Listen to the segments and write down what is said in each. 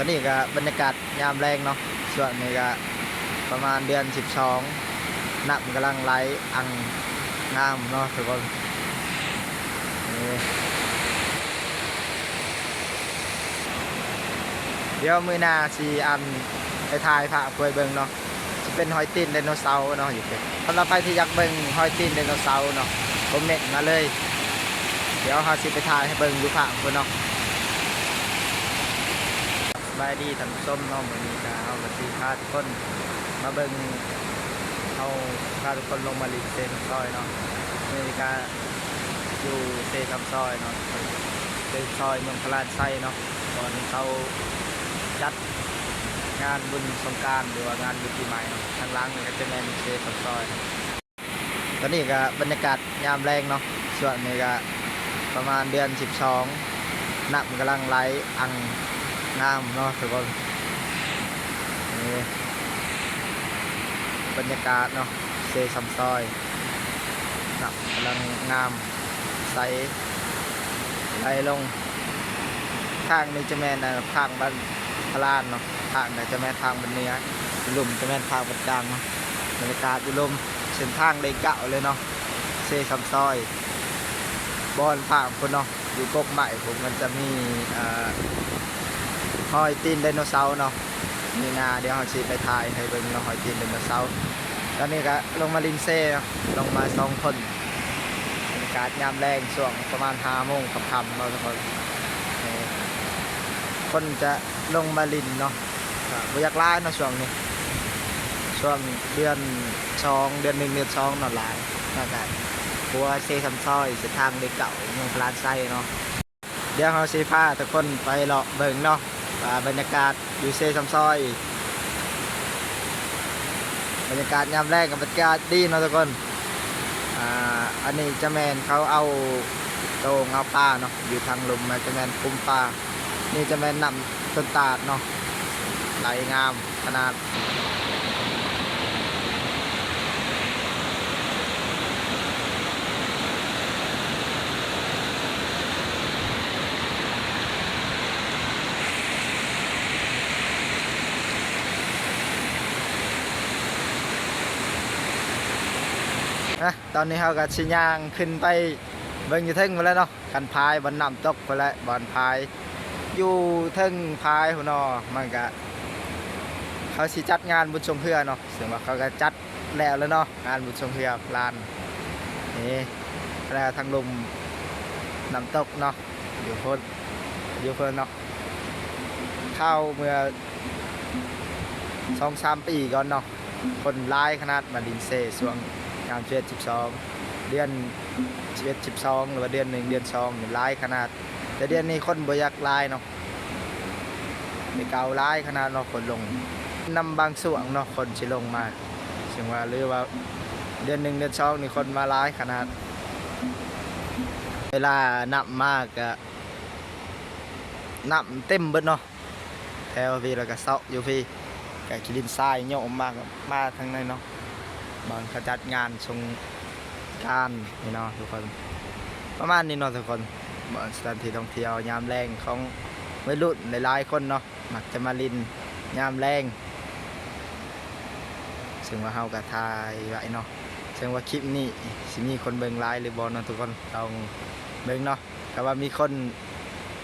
ຕອນນີ້ກໍບັນຍາກາດຍາມແລງເນາະ, ຊ່ວງນີ້ກໍປະມານເດືອນສິບສອງ ນ້ຳກຳລັງໄຫຼອັ່ງງາມເນາະທຸກຄົນ. ນີ້ ດຽວມື້ໜ້າຊິອັນ ໄປຖ່າຍພາບໃຫ້ເບິ່ງເນາະ, ຊິເປັນຮອຍຕີນໄດໂນເສົາເນາະຢູ່ພຸ້ນ. ສຳລັບໃຜທີ່ຢາກເບິ່ງຮອຍຕີນໄດໂນເສົາເນາະ ຄອມເມັນມາເລີຍ, ດຽວເຮົາຊິໄປຖ່າຍໃຫ້ເບິ່ງຢູ່ພາກພຸ້ນເນາະ. ສະບາຍດີທ່ານຜູ້ຊົມເນາະ, ມື້ນີ້ກະເຮົາກະຊິພາທຸກຄົນມາເບິ່ງ, ເຮົາພາທຸກຄົນລົງມາຫຼິ້ນເຊຊຳຊອຍເນາະ. ມື້ນີ້ກະຢູ່ເຊຊຳຊອຍເນາະ, ເຊຊຳຊອຍເມືອງພະລານໄຊເນາະ, ບ່ອນເຂົາຈັດງານບຸນສົງການ ຫຼືວ່າງານບຸນປີໃໝ່ເນາະ. ທາງຫຼັງນີ້ກະຈະແມ່ນເຊຊຳຊອຍ. ຕອນນີ້ກະບັນຍາກາດຍາມແລງເນາະ, ຊ່ວງນີ້ກະປະມານເດືອນສິບສອງ ນ້ຳກຳລັງໄຫຼອັ່ງງາມເນາະທຸກຄົນ. ນີ້ບັນຍາກາດເນາະ ເຊຊຳຊອຍ, ນ້ຳກຳລັງງາມໃສໄຫຼລົງ. ທາງນີ້ຈະແມ່ນ ເອີ ທາງບ້ານພະລານເນາະ, ທາງນີ້ຈະແມ່ນທາງບ້ານເໜືອ, ລຸ່ມຈະແມ່ນທາງບ້ານກາງເນາະ. ບັນຍາກາດຢູ່ລຸ່ມເສັ້ນທາງເລກເກົ້າເລີຍເນາະ, ເຊຊຳຊອຍ. ບ່ອນພາກພຸ້ນເນາະ ຢູ່ກົກໄມ້ພຸ້ນ ມັນຈະມີ ເອີ ຮອຍຕີນໄດໂນເສົາເນາະ. ມື້ໜ້າດຽວເຮົາຊິໄປຖ່າຍໃຫ້ເບິ່ງເນາະ ຮອຍຕີນໄດໂນເສົາ. ຕອນນີ້ກະລົງມາຫຼິ້ນເຊເນາະ, ລົງມາສອງຄົນ. ບັນຍາກາດຍາມແລງຊ່ວງປະມານຫ້າໂມງຄ່ຳໆເນາະທຸກຄົນ. ເອີ ຄົນຈະລົງມາຫຼິ້ນເນາະ, ກະບໍ່ຢາກຫຼາຍເນາະຊ່ວງນີ້, ຊ່ວງເດືອນສອງ ເດືອນໜຶ່ງ ເດືອນສອງເນາະຫຼາຍ. ແລ້ວກະຂົວເຊຊຳຊອຍ ເສັ້ນທາງເລກເກົ້າ ເມືອງພະລານໄຊເນາະ. ດຽວເຮົາຊິພາທຸກຄົນໄປເລາະເບິ່ງເນາະ ວ່າບັນຍາກາດຢູ່ເຊຊຳຊອຍ, ບັນຍາກາດຍາມແລງກະບັນຍາກາດດີເນາະທຸກຄົນ. ອາ ອັນນີ້ຈະແມ່ນເຂົາເອົາໂຕ່ງເອົາປາເນາະ, ຢູ່ທາງລຸ່ມມັນຈະແມ່ນຄຸ້ມປາ. ນີ້ຈະແມ່ນນ້ຳຕົ້ນຕາດເນາະ, ໄຫຼງາມຂະໜາດ. ອະ ຕອນນີ້ເຮົາກະຊິຍ່າງຂຶ້ນໄປເບິ່ງຢູ່ເທິງພຸ້ນແຫຼະເນາະ, ຄັນພາຍ ບ່ອນນ້ຳຕົກພຸ້ນແຫຼະ, ບ່ອນພາຍຢູ່ເທິງພາຍພຸ້ນເນາະ. ມັນກະ ເຂົາຊິຈັດງານບຸນຊ່ວງເຮືອເນາະ, ເຊິ່ງວ່າເຂົາກະຈັດແລ້ວແຫຼະເນາະ ງານບຸນຊ່ວງເຮືອລານນີ້. ແລ້ວທາງລຸ່ມນ້ຳຕົກເນາະ ຢູ່ພຸ້ນ ຢູ່ພຸ້ນເນາະ. ຄາວເມື່ອສອງສາມປີກ່ອນເນາະ ຄົນຫຼາຍຂະໜາດມາຫຼິ້ນເຊຊ່ວງຍາມສິບເອັດ ສິບສອງ ເດືອນສິບເອັດ ສິບສອງ ຫຼືວ່າເດືອນໜຶ່ງ ເດືອນສອງນີ້ຫຼາຍຂະໜາດ. ແຕ່ດຽວນີ້ຄົນບໍ່ຢາກຫຼາຍເນາະ, ແຕ່ເກົ່າຫຼາຍຂະໜາດເນາະ ຄົນລົງ. ນຳບາງຊ່ວງເນາະ ຄົນຊິລົງມາ, ເຊິ່ງວ່າ ຫຼືວ່າເດືອນໜຶ່ງ ເດືອນສອງນີ້ຄົນມາຫຼາຍຂະໜາດ. ເວລານ້ຳມາກະ ນ້ຳເຕັມເບິດເນາະ, ແຖວພີ້ ແລ້ວກະເຊາະຢູ່ພີ້ ກະຂີ້ດິນຊາຍໂຍມມາ ມາທາງໃນເນາະ. ບ່ອນເຂົາຈັດງານສົງການນີ້ເນາະທຸກຄົນ, ປະມານນີ້ເນາະທຸກຄົນ. ບ່ອນສະຖານທີ່ທ່ອງທ່ຽວຍາມແລງຂອງໄວລຸ້ນຫຼາຍໆຄົນເນາະ ມັກຈະມາຫຼິ້ນຍາມແລງ, ເຊິ່ງວ່າເຮົາກະຖ່າຍໄວ້ເນາະ. ເຊິ່ງວ່າຄລິບນີ້ຊິມີຄົນເບິ່ງຫຼາຍຫຼືບໍ່ເນາະທຸກຄົນ, ລອງເບິ່ງເນາະ. ຖ້າວ່າມີຄົນ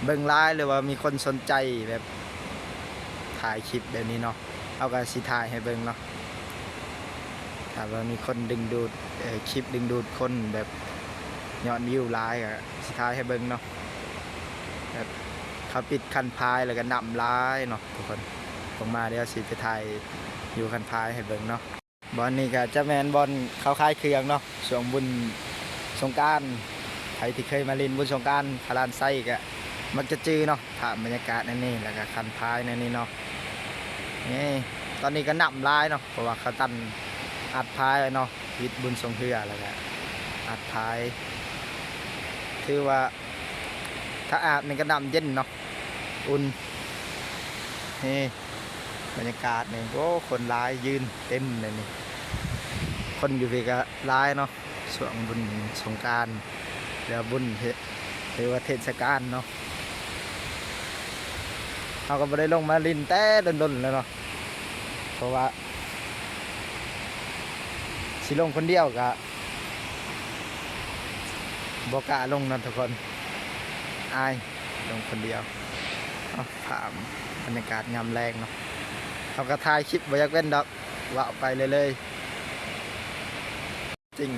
ເບິ່ງຫຼາຍ ຫຼືວ່າມີຄົນສົນໃຈແບບຖ່າຍຄລິບແບບນີ້ເນາະ, ເຮົາກະຊິຖ່າຍໃຫ້ເບິ່ງເນາະ. ຖ້າວ່າມີຄົນດຶງດູດ ເອີ ຄລິບດຶງດູດຄົນແບບຍອດວິວຫຼາຍ ກະຊິຖ່າຍໃຫ້ເບິ່ງເນາະ. ແບບເຂົາປິດຄັນພາຍ ແລ້ວກະນ້ຳຫຼາຍເນາະທຸກຄົນ. ລົງມາດຽວຊິໄປຖ່າຍຢູ່ຄັນພາຍໃຫ້ເບິ່ງເນາະ. ບ່ອນນີ້ກະຈະແມ່ນບ່ອນເຂົາຂາຍເຄື່ອງເນາະ ຊ່ວງບຸນສົງການ. ໃຜທີ່ເຄີຍມາຫຼິ້ນບຸນສົງການພະລານໄຊກະມັກຈະຈື່ເນາະ ພາບບັນຍາກາດແນວນີ້ ແລ້ວກະຄັນພາຍແນວນີ້ເນາະ. ນີ້ ຕອນນີ້ກະນ້ຳຫຼາຍເນາະ ເພາະວ່າເຂົາຕັນອັດພາຍເນາະ, ວິດບຸນຊ່ວງເຮືອ ແລ້ວກະອັດພາຍ. ຖືວ່າ ຖ້າອາບນີ້ກະນ້ຳເຢັນເນາະ ອຸ່ນ. ນີ້ບັນຍາກາດນີ້ ໂອ້ ຄົນຫຼາຍ ຢືນເຕັມເລີຍນີ້. ຄົນຢູ່ພີ້ກະຫຼາຍເນາະ ຊ່ວງບຸນສົງການ ຫຼືວ່າບຸນເທ ຫຼືວ່າເທດສະການເນາະ. ເຮົາກໍບໍ່ໄດ້ລົງມາຫຼິ້ນແຕ່ດົນໆແລ້ວເນາະ ເພາະວ່າຊິລົງຄົນດຽວກະບໍ່ກ້າລົງເນາະທຸກຄົນ ອາຍລົງຄົນດຽວ. ເອົາ ພາບບັນຍາກາດຍາມແລງເນາະ ເຮົາກໍຖ່າຍຄລິບບໍ່ຢາກເວັ້ນດອກ ເວົ້າໄປເລື້ອຍໆ. ຈິງ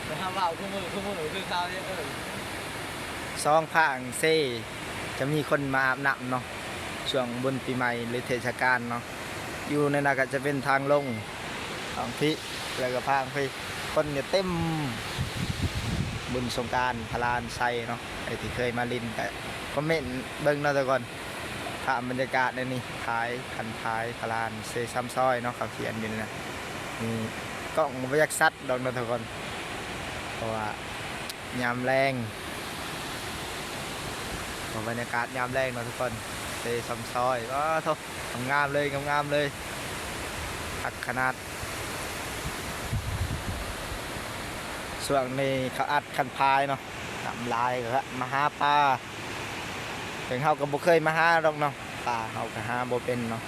ແຕ່ຖ້າເວົ້າຄູ່ມື້ ຄູ່ມື້ຄືເກົ່າເດ້ ເອີ ສອງຝຣັ່ງເສດຈະມີຄົນມາອາບນ້ຳເນາະ ຊ່ວງບຸນປີໃໝ່ ຫຼື ເທດສະການເນາະ ຢູ່ໃນນັ້ນກໍຈະເປັນທາງລົງ ທາງພີ້ ແລ້ວກໍທາງພີ້ ຄົນຈະເຕັມ ບຸນສົງການພະລານໄຊເນາະ. ໃຜທີ່ເຄີຍມາຫຼິ້ນກໍຄອມເມັນເບິ່ງເນາະທຸກຄົນ. ພາບບັນຍາກາດໃນນີ້ ພາຍ ຄັນພາຍພະລານເຊຊຳຊອຍເນາະ ເຂົາຂຽນຢູ່ນີ້ນະ. ນີ້ກ້ອງບໍ່ຢາກຊັດດອກເນາະທຸກຄົນ ເພາະວ່າຍາມແລງ ເພາະບັນຍາກາດຍາມແລງເນາະທຸກຄົນ ເຊຊຳຊອຍ ວ້າໂທ້ ງາມໆເລີຍ ງາມໆເລີຍ ຄັກຂະໜາດ. ຊ່ວງນີ້ເຂົາອັດຄັນພາຍເນາະ ນ້ຳຫຼາຍກໍມາຫາປາ ເຖິງເຮົາກໍບໍ່ເຄີຍມາຫາດອກເນາະ ປາເຮົາກໍຫາບໍ່ເປັນເນາະ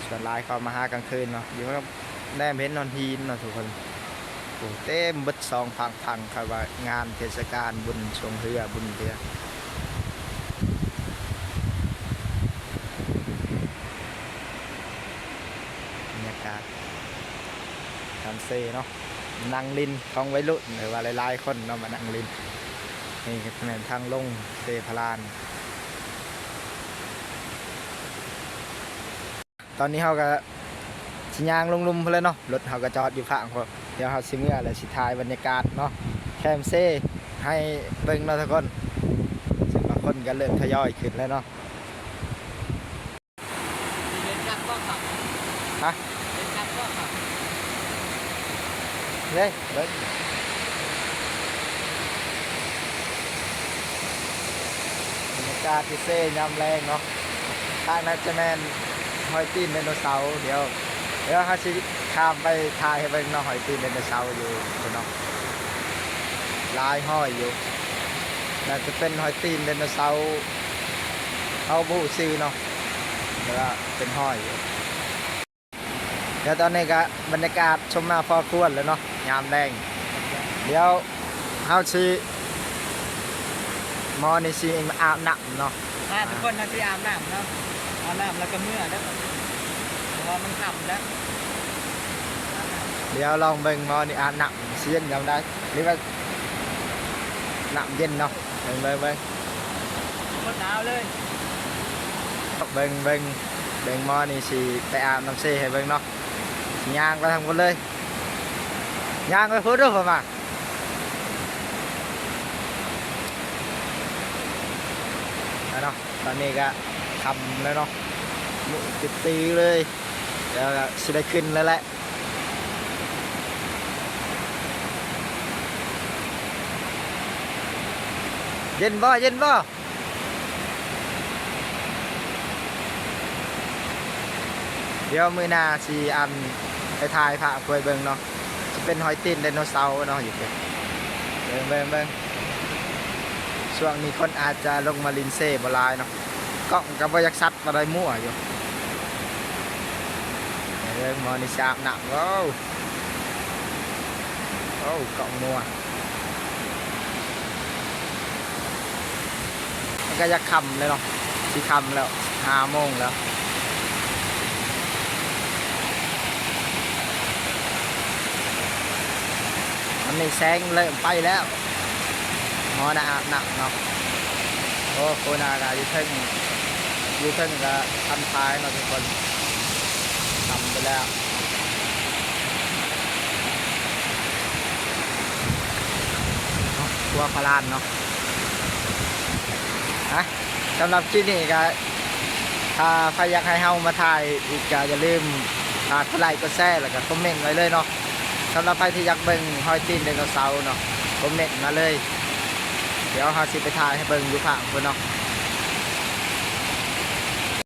ສ່ວນຫຼາຍເຂົາມາຫາກາງຄືນເນາະ ຢູ່ແນມເຫັນຮອດຫີນເນາະທຸກຄົນ. ໂອ້ ເຕັມເບິດສອງຝັ່ງ ຝັ່ງ ຄາດວ່າງານເທດສະການບຸນຊ່ວງເຮືອ ບຸນເຮືອ. ບັນຍາກາດ ການເຊເນາະ ນັ່ງຫຼິ້ນຂອງໄວລຸ້ນ ຫຼືວ່າຫຼາຍໆຄົນເນາະ ມານັ່ງຫຼິ້ນ. ນີ້ກໍແມ່ນທາງລົງເຊພະລານ. ຕອນນີ້ເຮົາກໍຊິຍ່າງລົງລຸ່ມພຸ້ນແຫຼະເນາະ ລົດເຮົາກໍຈອດຢູ່ຟາກພຸ້ນ. ດຽວເຮົາຊິເມືອແລ້ວຊິຖ່າຍບັນຍາກາດເນາະ ແຄມເຊໃຫ້ເບິ່ງເນາະທຸກຄົນ. ເຊິ່ງວ່າຄົນກໍເລີ່ມທະຍອຍຂຶ້ນແລ້ວເນາະ. ເຫັນຄັກບໍ່ຄັບ? ຮະ? ເຫັນຄັກບໍ່ຄັບ? ເດ້ ເບິ່ງ ບັນຍາກາດທີ່ເຊຍາມແລງເນາະ. ທາງນັ້ນຈະແມ່ນຮອຍຕີນໄດໂນເສົາ. ດຽວ ດຽວເຮົາຊິຂ້າມໄປຖ່າຍໃຫ້ເບິ່ງເນາະ ຮອຍຕີນໄດໂນເສົາຢູ່ພຸ້ນເນາະ. ຫຼາຍຮອຍຢູ່ ໜ້າຈະເປັນຮອຍຕີນໄດໂນເສົາ ເຮົາບໍ່ຮູ້ຊື່ເນາະ ແຕ່ວ່າເປັນຮອຍຢູ່. ແລ້ວຕອນນີ້ກະບັນຍາກາດຊົມໜ້າພໍຄວນແລ້ວເນາະ ຍາມແລງ. ດຽວເຮົາຊິ ໝໍນີ້ຊິອາບນ້ຳເນາະ ມາທຸກຄົນ ເຮົາຊິອາບນ້ຳເນາະ ອາບນ້ຳແລ້ວກໍເມືອເດີ ເພາະວ່າມັນຄ່ຳແລ້ວ. ດຽວລອງເບິ່ງໝໍນີ້ອາບນ້ຳຊິເຢັນຍາມໃດ ຫຼືວ່ານ້ຳເຢັນເນາະ. ເບິ່ງ ເບິ່ງ ເບິ່ງ ບໍ່ໜາວເລີຍ. ເບິ່ງ ເບິ່ງ ເບິ່ງໝໍນີ້ຊິໄປອາບນ້ຳເຊໃຫ້ເບິ່ງເນາະ. ຍ່າງໄປທາງພຸ້ນເລີຍ ຍ່າງໄປພຸ້ນເດີ ປະມານ ເນາະ. ຕອນນີ້ກະຄ່ຳແລ້ວເນາະ ມືດຕຶດຕື້ເລີຍ ແລ້ວກະຊິໄດ້ຂຶ້ນແລ້ວແຫຼະ. ເຢັນບໍ່? ເຢັນບໍ່? ດຽວມື້ໜ້າຊິອັນ ໄປຖ່າຍພາບໃຫ້ເບິ່ງເນາະ ຊິເປັນຮອຍຕີນໄດໂນເສົາເນາະ ຢູ່ເບິ່ງ ເບິ່ງ ເບິ່ງ. ຊ່ວງນີ້ຄົນອາດຈະລົງມາຫຼິ້ນເຊບໍ່ຫຼາຍເນາະ ກ້ອງກໍບໍ່ຢາກຊັດປານໃດ ມົວຢູ່. ເບິ່ງໝໍນີ້ຊິອາບນ້ຳ ໂອ້ ໂອ້ ກ້ອງມົວ. ມັນກໍຢາກຄ່ຳແລ້ວເນາະ ຊິຄ່ຳແລ້ວ ຫ້າໂມງແລ້ວ. ຕອນນີ້ແສງເລີ່ມໄປແລ້ວ ໝໍນະອາບນ້ຳເນາະ. ໂອ້ ໂຄນາກະຢູ່ເທິງ ຢູ່ເທິງກະຄັນພາຍເນາະທຸກຄົນ ຄ່ຳໄປແລ້ວ. ຄົວພະລານເນາະ ຮະ ສຳລັບຄລິບນີ້ກະ ຖ້າໃຜຢາກໃຫ້ເຮົາມາຖ່າຍອີກກະຢ່າລືມຝາກກົດໄລກົດແຊ ແລ້ວກະຄອມເມັນໄວ້ເລີຍເນາະ. ສຳລັບໃຜທີ່ຢາກເບິ່ງຮອຍຕີນໄດໂນເສົາເນາະ ຄອມເມັນມາເລີຍ ດຽວເຮົາຊິໄປຖ່າຍໃຫ້ເບິ່ງຢູ່ພາກພຸ້ນເນາະ.